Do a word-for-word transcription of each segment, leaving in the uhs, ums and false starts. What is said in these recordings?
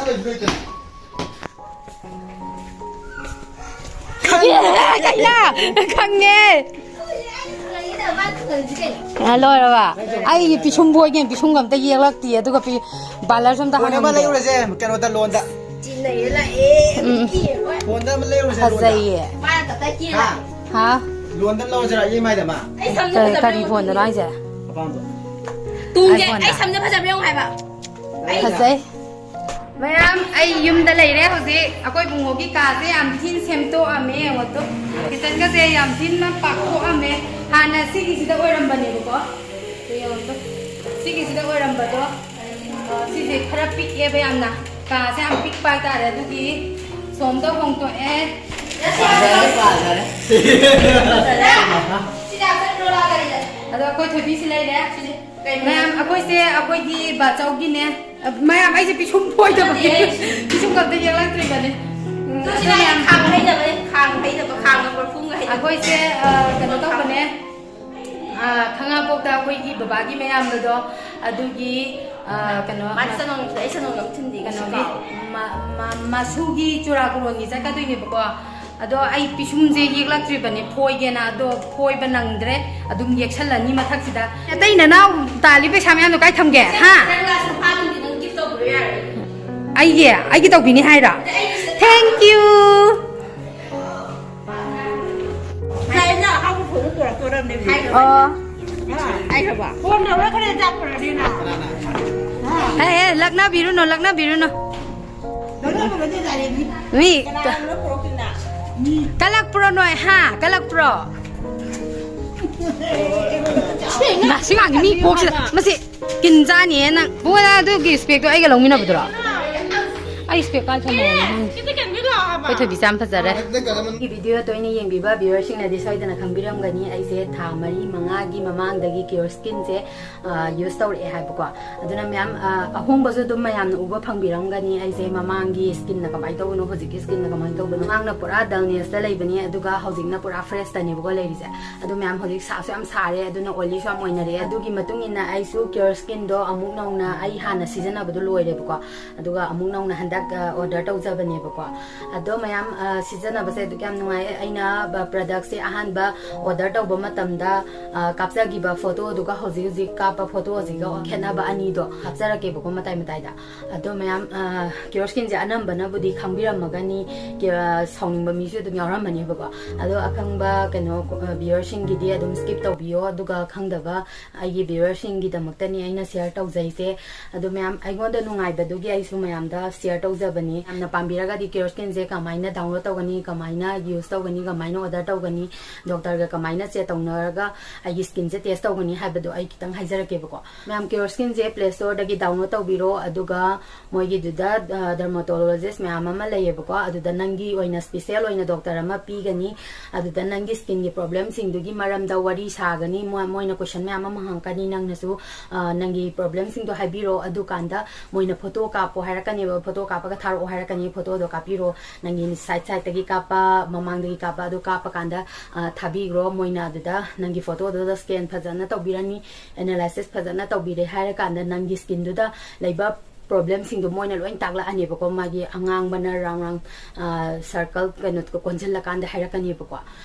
ꯀꯩꯅꯣ? ꯈꯪꯉꯦ꯫ ꯑ, ꯂꯣꯏꯔꯕ? ꯑꯩ ꯄꯤꯁꯨꯝ ꯐꯣꯏꯒꯦ, ꯄꯤꯁꯨꯝꯒ ꯑꯝꯇ ꯌꯦꯛꯂꯛꯇꯦ, ꯑꯗꯨꯒ ꯄꯤ-, ꯕꯥꯂꯔꯁꯨ ꯑꯝꯇ ꯐꯣꯟ ꯑꯃ ꯍꯥꯡꯉꯝꯗꯦ꯫ ꯂꯩꯔꯨꯔꯁꯦ, ꯀꯩꯅꯣꯗ, ꯂꯣꯟꯗ꯫ ꯎꯝ꯫ ꯐꯣꯟꯗ ꯑꯃ ꯂꯩꯔꯨꯔꯁꯦ, ꯂꯣꯟꯗ꯫ ꯐꯖꯩꯌꯦ꯫ ꯍꯥ? ꯍꯥ? ꯂꯣꯟꯗ ꯑꯃ ꯂꯧꯔꯁꯤꯔꯥ, ꯏ ꯑꯦꯝ ꯑꯥꯏꯗ ꯑꯃ? ꯀꯔꯤ, ꯀꯔꯤ ꯐꯣꯟꯗꯅꯣ ꯍꯥꯏꯁꯦ? ꯑꯄꯥꯝꯕꯗꯣ꯫ ꯇꯨꯡꯁꯦ, iPhone꯫ ꯑꯩ ꯁꯝꯁꯦ ꯐꯖꯕ꯭ꯔꯥ ꯌꯦꯡꯉꯣ ꯍꯥꯏꯕ꯫ ꯑꯩ ꯐꯖꯩ꯫ ꯃꯌꯥꯝ, ꯑꯩ ꯌꯨꯝꯗ ꯂꯩꯔꯦ ꯍꯧꯖꯤꯛ꯫ ꯑꯩꯈꯣꯏ ꯕꯨꯡꯉꯣꯒꯤ ꯀꯥꯁꯦ ꯌꯥꯝ ꯊꯤꯅ ꯁꯦꯝꯗꯣꯛꯑꯝꯃꯦ, ꯌꯦꯡꯉꯣ ꯇꯨ꯫ ꯀꯤꯆꯟꯒꯁꯦ ꯌꯥꯝ ꯊꯤꯅ ꯄꯥꯛꯊꯣꯛꯑꯝꯃꯦ꯫ ꯍꯥꯟꯅ ꯁꯤꯒꯤꯁꯤꯗ ꯑꯣꯏꯔꯝꯕꯅꯦꯕꯀꯣ꯫ ꯌꯦꯡꯉꯣ ꯇꯨ꯫ ꯁꯤꯒꯤꯁꯤꯗ ꯑꯣꯏꯔꯝꯕꯗꯣ, ꯑ, ꯁꯤꯁꯦ ꯈꯔ ꯄꯤꯛꯑꯦꯕ ꯌꯥꯝꯅ꯫ ꯀꯥꯁꯦ ꯌꯥꯝ ꯄꯤꯛꯄ ꯍꯥꯏꯇꯥꯔꯦ, ꯑꯗꯨꯒꯤ ꯁꯣꯝꯗ ꯍꯣꯡꯇꯣꯛꯑꯦ꯫ ꯑꯗꯣ ꯑꯩꯈꯣꯏ ꯊꯣꯏꯕꯤꯁꯤ ꯂꯩꯔꯦ꯫ ꯃꯌꯥꯝ, ꯑꯩꯈꯣꯏꯁꯦ ꯑꯩꯈꯣꯏꯒꯤ ꯕꯥꯆꯧꯒꯤꯅꯦ꯫ ꯃꯌꯥꯝ, ꯑꯩꯁꯦ ꯄꯤꯁꯨꯝ ꯐꯣꯏꯗꯕꯒꯤ ꯄꯤꯁꯨꯝ ꯈꯛꯇ ꯌꯦꯛꯂꯛꯇ꯭ꯔꯤꯕꯅꯦ꯫ ꯎꯝ, ꯑꯗꯣ ꯃꯌꯥꯝ, ꯈꯥꯡ ꯍꯩꯗꯕ, ꯈꯥꯡ ꯍꯩꯗꯕ, ꯈꯥꯡꯒ ꯀꯣꯔꯐꯨꯒ ꯍꯩꯗꯕ꯫ ꯑꯩꯈꯣꯏꯁꯦ, ꯑ, ꯀꯩꯅꯣ ꯇꯧꯕꯅꯦ꯫ ꯑ, ꯈꯥꯡꯉꯕꯣꯛꯇ ꯑꯩꯈꯣꯏꯒꯤ ꯕꯕꯥꯒꯤ ꯃꯌꯥꯝꯕꯗꯣ, ꯑꯗꯨꯒꯤ, ꯑ, ꯀꯩꯅꯣ, ꯃꯥꯗꯤ ꯆꯅꯣꯝ ꯊꯤꯜꯂꯛꯑꯦ, ꯆꯅꯣꯝ ꯑꯃ ꯊꯤꯟꯗꯤ ꯀꯩꯅꯣꯒꯤ, ꯀꯥꯎꯔꯦ꯫ ꯃ-, ꯃ-, ꯃꯁꯨꯒꯤ ꯆꯨꯔꯥꯀꯣꯔꯣꯟꯒꯤ ꯆꯠꯀꯗꯣꯏꯅꯦꯕꯀꯣ꯫ ꯑꯗꯣ ꯑꯩ ꯄꯤꯁꯨꯝꯁꯦ ꯌꯦꯛꯂꯛꯇ꯭ꯔꯤꯕꯅꯦ, ꯐꯣꯏꯒꯦꯅ, ꯑꯗꯣ ꯐꯣꯏꯕ ꯅꯪꯗ꯭ꯔꯦ, ꯑꯗꯨꯝ ꯌꯦꯛꯁꯜꯂꯅꯤ ꯃꯊꯛꯁꯤꯗ꯫ ꯑꯇꯩ ꯅꯅꯥꯎ ꯇꯥꯜꯂꯤ ꯄꯩꯁꯥ ꯃꯌꯥꯝꯗꯣ ꯀꯥꯏ ꯊꯝꯒꯦ? ꯍꯥ? ꯅꯪ ꯂꯥꯁ ꯅꯨꯄꯥꯗꯨꯗꯤ ꯅꯪ ꯒꯤꯐ ꯇꯧꯕꯤꯔꯣ ꯌꯥꯔꯦ꯫ ꯑꯩꯒꯤ, ꯑꯩꯒꯤ ꯇꯧꯕꯤꯅꯤ ꯍꯥꯏꯔꯣ? ꯑꯗ ꯑꯩꯒꯤꯁꯤꯗ Thank you. ꯉꯁꯥꯏ ꯑꯩꯅ ꯑꯍꯥꯎꯕ ꯊꯣꯡꯕ ꯄꯨꯔꯛꯇꯣꯔꯕꯅꯦ꯫ ꯑꯣ꯫ ꯍꯥꯏꯈ꯭ꯔꯕ? ꯐꯣꯟ ꯇꯧꯔ ꯈꯔ ꯆꯥꯛ ꯄꯨꯔꯛꯑꯗꯤ ꯅꯪ꯫ ꯑꯦ, ꯑꯦ, ꯂꯛꯅꯕꯤꯔꯨꯅꯨ, ꯂꯛꯅꯕꯤꯔꯨꯅꯨ꯫ ꯂꯛꯅꯕꯤꯔꯨꯅꯨ ꯌꯥꯔꯦ, ꯃꯤ꯫ ꯃꯤ꯫ ꯀꯅꯥꯅꯣ ꯄꯨꯔꯛꯇꯣꯏꯅ? ꯀꯂꯛꯄ꯭ꯔꯣ ꯅꯣꯏ, ꯍꯥ? ꯀꯂꯛꯄ꯭ꯔꯣ? ꯁꯤ ꯑꯉꯥꯡꯁꯤ ꯃꯤ ꯀꯣꯛꯁꯤꯗ, ꯃꯁꯤ ꯀꯤꯟ ꯆꯥꯅꯤꯌꯦ ꯅꯪ꯫ ꯕꯨꯡꯉꯣ, ꯅꯪ ꯑꯗꯨꯒꯤ ꯏꯁꯄꯦꯛꯇꯣ ꯑꯩꯒ ꯂꯧꯃꯤꯟꯅꯕꯗꯨꯔꯣ? ꯑꯩ ꯏꯁꯄꯦꯛ ꯀꯥꯏ ꯊꯝꯃꯕꯅꯣ ꯈꯪꯗꯦ꯫ ꯑꯩꯈꯣꯏ ꯊꯣꯏꯕꯤꯁꯦ ꯌꯥꯝ ꯐꯖꯔꯦ꯫ ꯑꯩꯒꯤ ꯚꯤꯗꯤꯑꯣ ꯇꯣꯏꯅ ꯌꯦꯡꯕꯤꯕ ꯚꯤꯌꯨꯋꯔꯁꯤꯡꯅꯗꯤ ꯁꯣꯏꯗꯅ ꯈꯪꯕꯤꯔꯝꯒꯅꯤ, ꯑꯩꯁꯦ ꯊꯥ ꯃꯔꯤ ꯃꯉꯥꯒꯤ ꯃꯃꯥꯡꯗꯒꯤ ꯀ꯭ꯌꯣꯔ ꯁ꯭ꯀꯤꯟꯁꯦ ꯌꯨꯁ ꯇꯧꯔꯛꯑꯦ ꯍꯥꯏꯕꯀꯣ꯫ ꯑꯗꯨꯅ ꯃꯌꯥꯝ ꯑ, ꯑꯍꯣꯡꯕꯁꯨ ꯑꯗꯨꯝ ꯃꯌꯥꯝꯅ ꯎꯕ ꯐꯪꯕꯤꯔꯝꯒꯅꯤ꯫ ꯑꯩꯁꯦ ꯃꯃꯥꯡꯒꯤ ꯁ꯭ꯀꯤꯟꯅ ꯀꯃꯥꯏꯅ ꯇꯧꯕꯅꯣ, ꯍꯧꯖꯤꯛꯀꯤ ꯁ꯭ꯀꯤꯟꯅ ꯀꯃꯥꯏꯅ ꯇꯧꯕꯅꯣ꯫ ꯃꯃꯥꯡꯅ ꯄꯨꯔꯥ ꯗꯜꯅꯦꯁꯇ ꯂꯩꯕꯅꯤ, ꯑꯗꯨꯒ ꯍꯧꯖꯤꯛꯅ ꯄꯨꯔꯥ ꯐ꯭ꯔꯦꯁꯇꯅꯦꯕꯀꯣ ꯂꯩꯔꯤꯁꯦ꯫ ꯑꯗꯣ ꯃꯌꯥꯝ, ꯍꯧꯖꯤꯛ ꯁꯥꯁꯨ ꯌꯥꯝ ꯁꯥꯔꯦ, ꯑꯗꯨꯅ ꯑꯣꯏꯂꯤꯁꯨ ꯌꯥꯝ ꯑꯣꯏꯅꯔꯦ꯫ ꯑꯗꯨꯒꯤ ꯃꯇꯨꯡ ꯏꯟꯅ ꯑꯩꯁꯨ ꯀ꯭ꯌꯣꯔ ꯁ꯭ꯀꯤꯟꯗꯣ ꯑꯃꯨꯛ ꯅꯧꯅ, ꯑꯩ ꯍꯥꯟꯅ ꯁꯤꯖꯤꯟꯅꯕꯗꯣ ꯂꯣꯏꯔꯦꯕꯀꯣ, ꯑꯗꯨꯒ ꯑꯃꯨꯛ ꯅꯧꯅ ꯍꯟꯗꯛ ꯑꯣꯔꯗꯔ ꯇꯧꯖꯕꯅꯦꯕꯀꯣ꯫ ꯑꯗꯣ ꯃꯌꯥꯝ, ꯑ, ꯁꯤꯖꯤꯟꯅꯕꯁꯦ ꯑꯗꯨꯛ ꯌꯥꯝ ꯅꯨꯡꯉꯥꯏ꯫ ꯑꯩꯅ ꯄ꯭ꯔꯗꯛꯁꯦ ꯑꯍꯥꯟꯕ ꯑꯣꯔꯗꯔ ꯇꯧꯕ ꯃꯇꯝꯗ ꯑ, ꯀꯥꯞꯆꯈꯤꯕ ꯐꯣꯇꯣꯗꯨꯒ ꯍꯧꯖꯤꯛ ꯍꯧꯖꯤꯛ ꯀꯥꯞꯄ ꯐꯣꯇꯣꯁꯤꯒ ꯈꯦꯠꯅꯕ ꯑꯅꯤꯗꯣ ꯍꯥꯞꯆꯔꯛꯀꯦꯕꯀꯣ ꯃꯇꯥꯏ ꯃꯇꯥꯏꯗ꯫ ꯑꯗꯣ ꯃꯌꯥꯝ, ꯑ, ꯀ꯭ꯌꯣꯔ ꯁ꯭ꯀꯤꯟꯁꯦ ꯑꯅꯝꯕꯅꯕꯨꯗꯤ ꯈꯪꯕꯤꯔꯝꯃꯒꯅꯤ, ꯀ꯭ꯌꯣ-, ꯑ, ꯁꯥꯎꯅꯤꯡꯕ ꯃꯤꯁꯨ ꯑꯗꯨꯝ ꯌꯥꯎꯔꯝꯃꯅꯦꯕꯀꯣ꯫ ꯑꯗꯣ ꯑꯈꯪꯕ ꯀꯩꯅꯣ, ꯑ, ꯚꯤꯌꯨꯋꯔꯁꯤꯡꯒꯤꯗꯤ ꯑꯗꯨꯝ ꯁ꯭ꯀꯤꯞ ꯇꯧꯕꯤꯌꯣ, ꯑꯗꯨꯒ ꯈꯪꯗꯕ ꯑꯩꯒꯤ ꯚꯤꯌꯨꯋꯔꯁꯤꯡꯒꯤꯗꯃꯛꯇꯅꯤ ꯑꯩꯅ ꯁꯤꯌꯔ ꯇꯧꯖꯩꯁꯦ꯫ ꯑꯗꯣ ꯃꯌꯥꯝ, ꯑꯩꯉꯣꯟꯗ ꯅꯨꯡꯉꯥꯏꯕꯗꯨꯒꯤ ꯑꯩꯁꯨ ꯃꯌꯥꯝꯗ ꯁꯤꯌꯔ ꯇꯧꯖꯕꯅꯤ꯫ ꯌꯥꯝꯅ ꯄꯥꯝꯕꯤꯔꯒꯗꯤ ꯀ꯭ꯌꯣꯔ ꯁ꯭ꯀꯤꯟꯁꯦ ꯀꯃꯥꯏꯅ ꯗꯥꯎꯟꯂꯣꯗ ꯇꯧꯒꯅꯤ, ꯀꯃꯥꯏꯅ ꯌꯨꯁ ꯇꯧꯒꯅꯤ, ꯀꯃꯥꯏꯅ ꯑꯣꯔꯗꯔ ꯇꯧꯒꯅꯤ, ꯗꯣꯛꯇꯔꯒ ꯀꯃꯥꯏꯅ ꯆꯦꯛ ꯇꯧꯅꯔꯒ ꯑꯩꯒꯤ ꯁ꯭ꯀꯤꯟꯁꯦ ꯇꯦꯁ ꯇꯧꯒꯅꯤ ꯍꯥꯏꯕꯗꯣ ꯑꯩ ꯈꯤꯇꯪ ꯍꯥꯏꯖꯔꯛꯀꯦꯕꯀꯣ꯫ ꯃꯌꯥꯝ, ꯀ꯭ꯌꯣꯔ ꯁ꯭ꯀꯤꯟꯁꯦ ꯄ꯭ꯂꯦ ꯁ꯭ꯇꯣꯔꯗꯒꯤ ꯗꯥꯎꯟꯂꯣꯗ ꯇꯧꯕꯤꯔꯣ, ꯑꯗꯨꯒ ꯃꯣꯏꯒꯤꯗꯨꯗ, ꯑ, ꯗꯔꯃꯥꯇꯣꯂꯣꯖꯤꯁ ꯃꯌꯥꯝ ꯑꯃ ꯂꯩꯌꯦꯕꯀꯣ꯫ ꯑꯗꯨꯗ ꯅꯪꯒꯤ ꯑꯣꯏꯅ ꯁ꯭ꯄꯤꯁꯦꯜ ꯑꯣꯏꯅ ꯗꯣꯛꯇꯔ ꯑꯃ ꯄꯤꯒꯅꯤ꯫ ꯑꯗꯨꯗ ꯅꯪꯒꯤ ꯁ꯭ꯀꯤꯟꯒꯤ ꯄ꯭ꯔꯣꯕ꯭ꯂꯦꯝꯁꯤꯡꯗꯨꯒꯤ ꯃꯔꯝꯗ ꯋꯥꯔꯤ ꯁꯥꯒꯅꯤ꯫ ꯃꯣꯏ-, ꯃꯣꯏꯅ ꯀꯣꯏꯁꯟ ꯃꯌꯥꯝ ꯑꯃ ꯍꯪꯉꯛꯀꯅꯤ꯫ ꯅꯪꯅꯁꯨ, ꯑ, ꯅꯪꯒꯤ ꯄ꯭ꯔꯣꯕ꯭ꯂꯦꯝꯁꯤꯡꯗꯣ ꯍꯥꯏꯕꯤꯔꯣ꯫ ꯑꯗꯨꯀꯥꯟꯗ ꯃꯣꯏꯅ ꯐꯣꯇꯣ ꯀꯥꯞꯄꯣ ꯍꯥꯏꯔꯛꯀꯅꯦꯕ, ꯐꯣꯇꯣ ꯀꯥꯞꯄꯒ ꯊꯥꯔꯛꯑꯣ ꯍꯥꯏꯔꯛꯀꯅꯤ꯫ ꯐꯣꯇꯣꯗꯣ ꯀꯥꯞꯄꯤꯔꯣ, ꯅꯪꯒꯤ ꯁꯥꯏꯠ ꯁꯥꯏꯠꯇꯒꯤ ꯀꯥꯞꯄ, ꯃꯃꯥꯡꯗꯒꯤ ꯀꯥꯞꯄ, ꯑꯗꯨ ꯀꯥꯞꯄ ꯀꯥꯟꯗ, ꯑ, ꯊꯥꯕꯤꯈ꯭ꯔꯣ꯫ ꯃꯣꯏꯅ ꯑꯗꯨꯗ ꯅꯪꯒꯤ ꯐꯣꯇꯣꯗꯨꯗ ꯁ꯭ꯀꯦꯟ ꯐꯖꯅ ꯇꯧꯕꯤꯔꯅꯤ, ꯑꯦꯅꯥꯂꯥꯏꯁꯤꯁ ꯐꯖꯅ ꯇꯧꯕꯤꯔꯦ ꯍꯥꯏꯔꯀꯥꯟꯗ ꯅꯪꯒꯤ ꯁ꯭ꯀꯤꯟꯗꯨꯗ ꯂꯩꯕ ꯄ꯭ꯔꯣꯕ꯭ꯂꯦꯝꯁꯤꯡꯗꯣ ꯃꯣꯏꯅ ꯂꯣꯏ ꯇꯥꯛꯂꯛꯑꯅꯦꯕꯀꯣ꯫ ꯃꯥꯒꯤ ꯑꯉꯥꯡꯕꯅ ꯔꯥꯎꯟ ꯔꯥꯎꯟ, ꯑ, ꯁꯔꯀꯜ ꯀꯩꯅꯣ ꯀꯣꯟꯁꯤꯜꯂꯀꯥꯟꯗ ꯍꯥꯏꯔꯛꯀꯅꯦꯕꯀꯣ꯫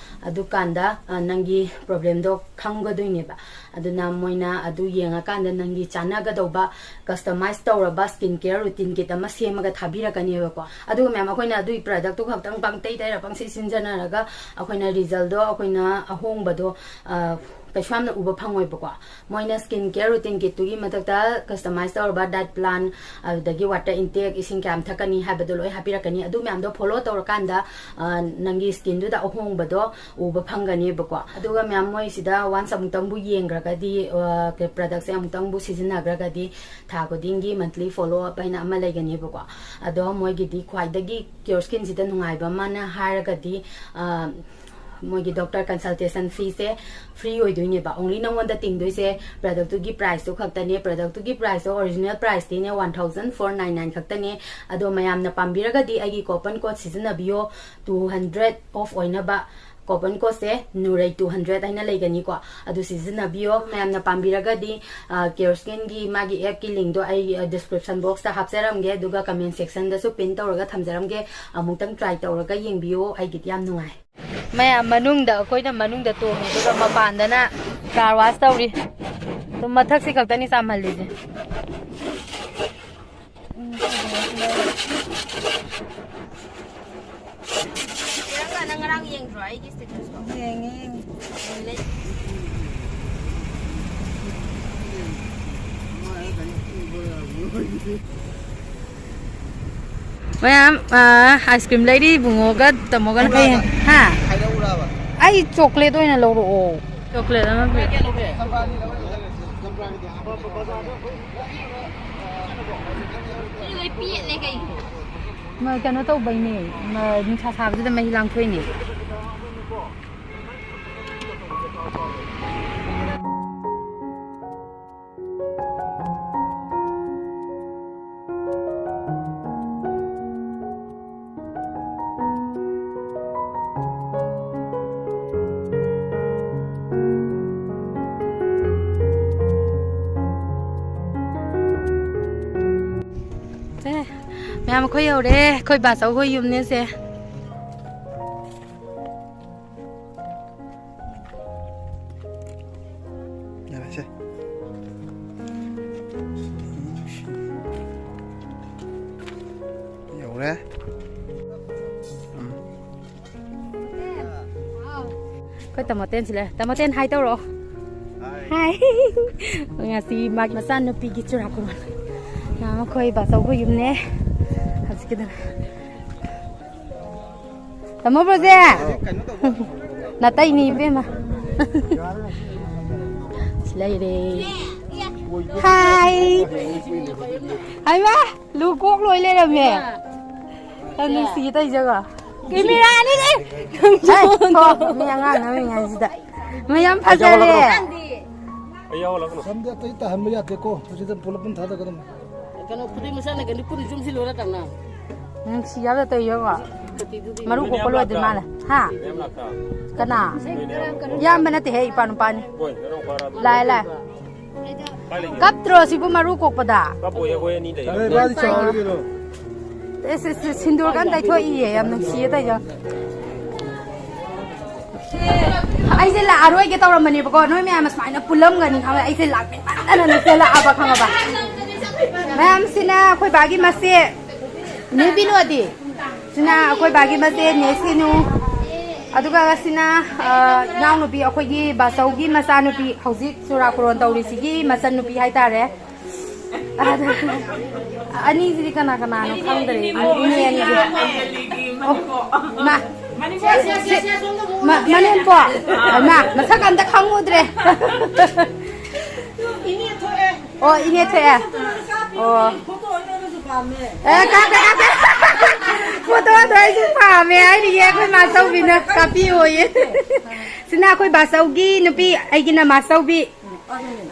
ꯑꯗꯨꯀꯥꯟꯗ, ꯑ, ꯅꯪꯒꯤ ꯄ꯭ꯔꯣꯕ꯭ꯂꯦꯝꯗꯣ ꯈꯪꯒꯗꯣꯏꯅꯦꯕ꯫ ꯑꯗꯨꯅ ꯃꯣꯏꯅ ꯑꯗꯨ ꯌꯦꯡꯉꯀꯥꯟꯗ ꯅꯪꯒꯤ ꯆꯥꯟꯅꯒꯗꯧꯕ ꯀꯁꯇꯃꯥꯏꯁ ꯇꯧꯔꯕ ꯁ꯭ꯀꯤꯟ ꯀꯦꯌꯔ ꯔꯨꯇꯤꯟ ꯀꯤꯠ ꯑꯃ ꯁꯦꯝꯃꯒ ꯊꯥꯕꯤꯔꯛꯀꯅꯦꯕꯀꯣ꯫ ꯑꯗꯨꯒ ꯃꯌꯥꯝ, ꯑꯩꯈꯣꯏꯅ ꯑꯗꯨꯒꯤ ꯄ꯭ꯔꯗꯛꯇꯨ ꯈꯛꯇꯪ ꯄꯪꯇꯩ ꯇꯩꯔ ꯄꯪꯁꯤ ꯁꯤꯟꯖꯟꯅꯔꯒ ꯑꯩꯈꯣꯏꯅ ꯔꯤꯖꯜꯗꯣ, ꯑꯩꯈꯣꯏꯅ ꯑꯍꯣꯡꯕꯗꯣ, ꯑ, ꯀꯩꯁꯨ ꯌꯥꯝꯅ ꯎꯕ ꯐꯪꯉꯣꯏꯕꯀꯣ꯫ ꯃꯣꯏꯅ skin care routine kitꯇꯨꯒꯤ ꯃꯊꯛꯇ customize ꯇꯧꯔꯕ diet plan, ꯑꯗꯨꯗꯒꯤ water intake, ꯏꯁꯤꯡ ꯀꯌꯥꯝ ꯊꯛꯀꯅꯤ ꯍꯥꯏꯕꯗꯣ ꯂꯣꯏ ꯍꯥꯞꯄꯤꯔꯛꯀꯅꯤ꯫ ꯑꯗꯨ ꯃꯌꯥꯝꯗꯣ follow ꯇꯧꯔꯀꯥꯟꯗ, ꯑ, ꯅꯪꯒꯤ skinꯗꯨꯗ ꯑꯍꯣꯡꯕꯗꯣ ꯎꯕ ꯐꯪꯒꯅꯦꯕꯀꯣ꯫ ꯑꯗꯨꯒ ꯃꯌꯥꯝ, ꯃꯣꯏꯁꯤꯗ once ꯑꯃꯨꯛꯇꯪꯕꯨ ꯌꯦꯡꯈ꯭ꯔꯒꯗꯤ, ꯑ, ꯀ-, productꯁꯦ ꯑꯃꯨꯛꯇꯪꯕꯨ ꯁꯤꯖꯤꯟꯅꯈ꯭ꯔꯒꯗꯤ, ꯊꯥ ꯈꯨꯗꯤꯡꯒꯤ monthly follow up ꯍꯥꯏꯅ ꯑꯃ ꯂꯩꯒꯅꯦꯕꯀꯣ꯫ ꯑꯗꯣ ꯃꯣꯏꯒꯤꯗꯤ ꯈ꯭ꯋꯥꯏꯗꯒꯤ Cure Skinꯁꯤꯗ ꯅꯨꯡꯉꯥꯏꯕ ꯑꯃꯅ ꯍꯥꯏꯔꯒꯗꯤ, ꯑ, ꯃꯣꯏꯒꯤ doctor consultation feeꯁꯦ free ꯑꯣꯏꯗꯣꯏꯅꯦꯕ꯫ Only ꯅꯉꯣꯟꯗ ꯇꯤꯡꯗꯣꯏꯁꯦ productꯇꯨꯒꯤ priceꯇꯨ ꯈꯛꯇꯅꯦ꯫ Productꯇꯨꯒꯤ priceꯇꯣ original priceꯇꯤꯅꯦ one thousand four nine nine ꯈꯛꯇꯅꯦ꯫ ꯑꯗꯣ ꯃꯌꯥꯝꯅ ꯄꯥꯝꯕꯤꯔꯒꯗꯤ ꯑꯩꯒꯤ coupon code ꯁꯤꯖꯤꯟꯅꯕꯤꯌꯣ, two hundred off ꯑꯣꯏꯅꯕ꯫ Coupon codeꯁꯦ ꯅꯨꯔꯩ two hundred ꯍꯥꯏꯅ ꯂꯩꯒꯅꯤꯀꯣ, ꯑꯗꯨ ꯁꯤꯖꯤꯟꯅꯕꯤꯌꯣ꯫ ꯃꯌꯥꯝꯅ ꯄꯥꯝꯕꯤꯔꯒꯗꯤ, ꯑ, Cure Skinꯒꯤ ꯃꯥꯒꯤ appꯀꯤ linkꯇꯣ ꯑꯩ, ꯑ, description boxꯇ ꯍꯥꯞꯆꯔꯝꯒꯦ, ꯑꯗꯨꯒ comment sectionꯗꯁꯨ pin ꯇꯧꯔꯒ ꯊꯝꯖꯔꯝꯒꯦ꯫ ꯑꯃꯨꯛꯇꯪ try ꯇꯧꯔꯒ ꯌꯦꯡꯕꯤꯌꯨ, ꯑꯩꯒꯤꯗꯤ ꯌꯥꯝ ꯅꯨꯡꯉꯥꯏ꯫ ꯃꯌꯥꯝ ꯃꯅꯨꯡꯗ, ꯑꯩꯈꯣꯏꯅ ꯃꯅꯨꯡꯗ ꯇꯣꯡꯉꯦ, ꯑꯗꯨꯒ ꯃꯄꯥꯟꯗꯅ car wash ꯇꯧꯔꯤ꯫ ꯑꯗꯨꯝ ꯃꯊꯛꯁꯤ ꯈꯛꯇꯅꯤ ꯆꯥꯝꯍꯜꯂꯤꯁꯦ꯫ ꯄꯤꯔꯝꯒ, ꯅꯪ ꯉꯔꯥꯡ ꯌꯦꯡꯗ꯭ꯔꯣ ꯑꯩꯒꯤ statusꯇꯣ? ꯌꯦꯡꯉꯦ, ꯌꯦꯡꯉꯦ꯫ ꯂꯩ꯫ ꯃꯌꯥꯝ, ꯑ, ice cream ꯂꯩꯔꯤ ꯏꯕꯨꯡꯉꯣꯒ ꯇꯥꯃꯣꯒꯅ꯫ ꯍꯌꯦꯡ, ꯍꯥ? ꯍꯥꯏꯔꯛꯎꯔꯕ? ꯑꯩ chocolate ꯑꯣꯏꯅ ꯂꯧꯔꯛꯑꯣ꯫ Chocolate ꯑꯃ ꯄꯤꯔꯛꯑꯣ꯫ ꯆꯝꯄ꯭ꯔꯥꯗꯤ ꯂꯧꯔꯛꯑꯣ꯫ ꯆꯝꯄ꯭ꯔꯥꯒꯤꯗꯤ ꯍꯥꯞꯄꯣ꯫ ꯁꯤ ꯂꯣꯏ ꯄꯦꯠꯂꯦ ꯀꯩꯒꯤꯅꯣ? ꯃ-, ꯀꯩꯅꯣ ꯇꯧꯕꯩꯅꯦ, ꯃ-, ꯅꯨꯡꯁꯥ ꯁꯥꯕꯗꯨꯗ ꯃꯍꯤ ꯂꯥꯡꯊꯣꯛꯏꯅꯦ꯫ ꯁꯦ, ꯃꯌꯥꯝ, ꯑꯩꯈꯣꯏ ꯌꯧꯔꯦ꯫ ꯑꯩꯈꯣꯏ ꯕꯥꯆꯧ ꯍꯣꯏ ꯌꯨꯝꯅꯦ ꯁꯦ꯫ ꯌꯥꯔꯦꯁꯦ꯫ ꯌꯧꯔꯦ꯫ ꯎꯝ꯫ ꯑꯩꯈꯣꯏ ꯇꯥꯃꯣꯇꯦꯟꯁꯤ ꯂꯩ꯫ ꯇꯥꯃꯣꯇꯦꯟ, hi ꯇꯧꯔꯛꯑꯣ꯫ ꯍꯥꯏ꯫ ꯉꯁꯤ ꯃꯥꯒꯤ ꯃꯆꯥꯅꯨꯄꯤꯒꯤ ꯆꯨꯔꯥꯀꯣꯔꯣꯟ꯫ ꯅꯍꯥꯟ ꯑꯩꯈꯣꯏ ꯕꯥꯆꯧꯕ ꯌꯨꯝꯅꯦ꯫ ꯍꯧꯖꯤꯛꯀꯤꯗꯨꯅ꯫ ꯇꯥꯃꯣ ꯕ꯭ꯔꯣꯖꯦ꯫ ꯅꯥꯇꯩꯅꯤ ꯏꯕꯦꯝꯃ꯫ ꯁꯤ ꯂꯩꯔꯦ꯫ ꯍꯥꯏ꯫ ꯍꯥꯏꯃ꯫ ꯂꯨ ꯀꯣꯛ ꯂꯣꯏ ꯂꯩꯔꯝꯃꯦ꯫ ꯌꯥꯝ ꯅꯨꯡꯁꯤꯌꯦ ꯇꯧꯏꯁꯦꯀꯣ꯫ ꯀꯦꯃꯦꯔꯥꯅꯤꯅꯦ꯫ ꯍꯦ, ꯊꯣꯛ, ꯃꯤ ꯑꯉꯥꯡ ꯅꯝꯃꯤꯉꯩꯁꯤꯗ꯫ ꯃꯌꯥꯝ ꯐꯖꯔꯦ꯫ ꯑꯩ ꯌꯥꯎꯍꯜꯂꯛꯀꯅꯨ꯫ ꯁꯝꯗꯤ ꯑꯇꯩ ꯇꯥꯍꯟꯕ ꯌꯥꯗꯦꯀꯣ꯫ ꯍꯧꯖꯤꯛꯇ ꯄꯨꯂꯞ ꯄꯨꯟ ꯊꯥꯗꯒꯗꯕꯅꯤ꯫ ꯀꯩꯅꯣ, ꯈꯨꯗꯩ ꯃꯆꯥꯅ ꯀꯩꯅꯣ ꯄꯨꯟꯅ ꯌꯨꯝꯁꯤꯜꯂꯨꯔ ꯇꯪꯅ꯫ ꯅꯨꯡꯁꯤ ꯌꯥꯝꯅ ꯇꯧꯏ ꯌꯦꯡꯉꯣ꯫ ꯀꯇꯤꯗꯨꯗꯤ꯫ ꯃꯔꯨ ꯀꯣꯛꯄ ꯂꯣꯏꯗ꯭ꯔꯤ ꯃꯥꯜꯂꯦ꯫ ꯍꯥ? ꯃꯌꯥꯝ ꯂꯥꯛꯇ꯫ ꯀꯅꯥ? ꯅꯣꯏꯅꯦ꯫ ꯏꯌꯥꯝꯕ ꯅꯠꯇꯦꯍꯦ, ꯏꯄꯥ ꯅꯨꯄꯥꯅꯤ꯫ ꯍꯣꯏ, ꯅꯅꯥꯎꯄꯥꯔ ꯑꯗꯨ꯫ ꯂꯥꯛꯑꯦ, ꯂꯥꯛꯑꯦ꯫ ꯀꯞꯇ꯭ꯔꯣ ꯁꯤꯕꯨ ꯃꯔꯨ ꯀꯣꯛꯄꯗ? ꯀꯞꯄꯣꯏ, ꯑꯩꯈꯣꯏ ꯑꯅꯤ ꯂꯩ꯫ ꯀꯔꯤ ꯏꯕꯥꯅꯤ ꯆꯥꯎꯔꯒꯦ ꯀꯩꯅꯣ? ꯑꯦꯁ, ꯑꯦꯁ, ꯑꯦꯁ, ꯁꯤꯟꯗꯨꯔ ꯀꯟꯅ ꯇꯩꯊꯣꯛꯏꯌꯦ, ꯌꯥꯝ ꯅꯨꯡꯁꯤꯌꯦ ꯇꯧꯏꯗꯣ꯫ ꯑꯩꯁꯦ ꯂꯥꯛꯑꯔꯣꯏꯒꯦ ꯇꯧꯔꯝꯕꯅꯦꯕꯀꯣ, ꯅꯣꯏ ꯃꯌꯥꯝ ꯁꯨꯃꯥꯏꯅ ꯄꯨꯜꯂꯝꯒꯅꯤ ꯈꯪꯉꯦ, ꯑꯩꯁꯦ ꯂꯥꯛꯅꯤꯡꯃꯟꯗꯅꯅꯦ ꯁꯤꯗ ꯂꯥꯛꯑꯕ ꯈꯪꯉꯕ? ꯃꯌꯥꯝꯁꯤꯅ ꯑꯩꯈꯣꯏ ꯕꯥꯒꯤ ꯃꯆꯦ, ꯅꯦ ꯕꯤꯅꯣꯗꯤ꯫ ꯁꯤꯅ ꯑꯩꯈꯣꯏ ꯕꯥꯒꯤ ꯃꯆꯦ ꯅꯦ ꯁꯤꯅꯨ꯫ ꯑꯗꯨꯒ ꯁꯤꯅ, ꯑ, ꯏꯅꯥꯎꯅꯨꯄꯤ, ꯑꯩꯈꯣꯏꯒꯤ ꯕꯥꯆꯧꯒꯤ ꯃꯆꯥꯅꯨꯄꯤ, ꯍꯧꯖꯤꯛ ꯆꯨꯔꯥꯀꯣꯔꯣꯟ ꯇꯧꯔꯤꯁꯤꯒꯤ ꯃꯆꯟꯅꯨꯄꯤ ꯍꯥꯏꯇꯥꯔꯦ꯫ ꯑꯗ, ꯑꯅꯤꯁꯤꯗꯤ ꯀꯅꯥ ꯀꯅꯥꯅꯣ ꯈꯪꯗ꯭ꯔꯦ, ꯏꯅꯦ ꯑꯅꯤꯁꯦ꯫ ꯑꯣ, ꯃꯥ꯫ ꯁꯤ, ꯃ-, ꯃꯅꯦꯝꯄꯣꯛ꯫ ꯃꯥ, ꯃꯁꯛ ꯑꯝꯇ ꯈꯪꯉꯨꯗ꯭ꯔꯦ꯫ ꯑꯣ, ꯏꯅꯦ ꯊꯣꯛꯑꯦ꯫ ꯑꯣ꯫ ꯑꯦ, ꯀꯥꯞꯄꯦ, ꯀꯥꯞꯄꯦ꯫ ꯐꯣꯇꯣꯗꯣ ꯑꯩꯁꯨ ꯄꯥꯝꯃꯦ ꯍꯥꯏꯔꯤꯌꯦ ꯑꯩꯈꯣꯏ ꯃꯥꯆꯧꯕꯤꯅ, ꯀꯥꯞꯄꯤꯌꯣꯌꯦ꯫ ꯁꯤꯅ ꯑꯩꯈꯣꯏ ꯕꯥꯆꯧꯒꯤ ꯅꯨꯄꯤ, ꯑꯩꯒꯤꯅ ꯃꯥꯆꯧꯕꯤ꯫